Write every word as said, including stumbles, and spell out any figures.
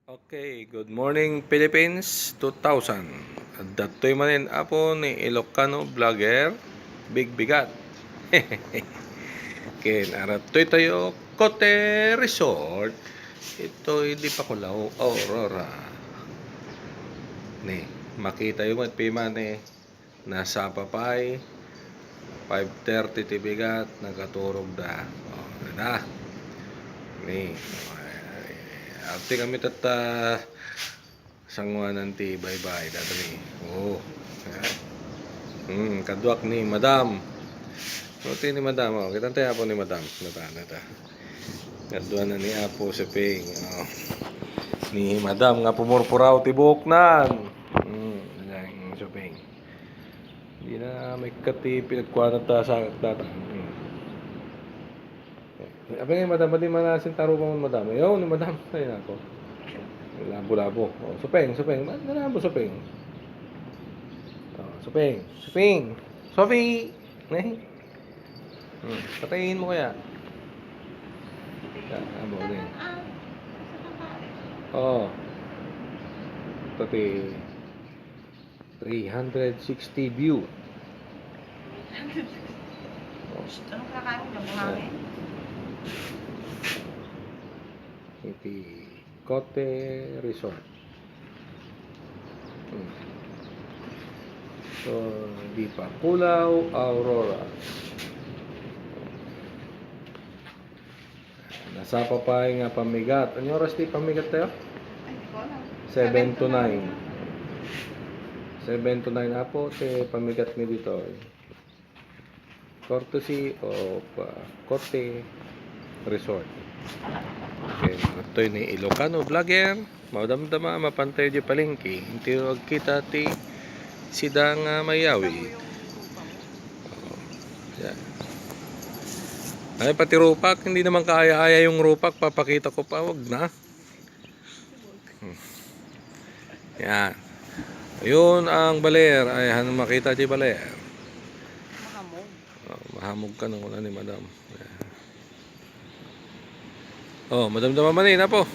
Okay, good morning Philippines two thousand. Adda toy manen apo ni Ilocano vlogger, Big Bigat. Ken adda toy tayo Cote Resort. Itoy Dipakulaw, Aurora. Ni, makita yo met pay manen. Nasapa pay, five thirty ti bigat, nakaturogda. O, dida. Ni, arte kami tatta sanguanan ti baybay, data ni. O, ha? Hmm, kaduak ni Madam. O, ti ni Madam, o, kitan tayo apo ni Madam. Nata, nata. Kaduana ni Apo Suping. O. Ni Madam nga pumurpuraw ti buoknan. Hmm, yan, Suping. Di na maikkat ti pinagkuanan ta sa data. Hmm. Abi nga, madam, di man asin taruba mo, madam. Ayaw, ni madam. Ay, nako. Labo-labo. O, Suping, Suping. Ma-, malabo, Suping. O, Suping. Suping. Sophie! Eh? Hmm. Patayin mo kaya. Yan, amo, ni. O. Pati three hundred sixty view. Anong kakain mo dyan? Buhangin? Iti Cote Resort. Hmm. So, Dipakulaw, Aurora. Nasapa pay nga pamigat. Ano oras ti pamigat tayo? Ay, di ko alam. Seven to nine. Seven to nine apo ti pamigat mi ditoy. Courtesy of, uh, Cote Resort. Okay, adtoy ni Ilocano vlogger. Madamdama, mapantayo di palengke. Inti agkita ti sida nga mayawid. O, yan. Ay, pati rupak, hindi naman kaaya-aya yung rupak. Papakita ko pa, wag na. Hmm. Yan. Ayun ang baler. Ay, ano makita di baler? Mahamog. O, mahamog ka nung una ni madam. Yan. O, madamdama man eh, apo.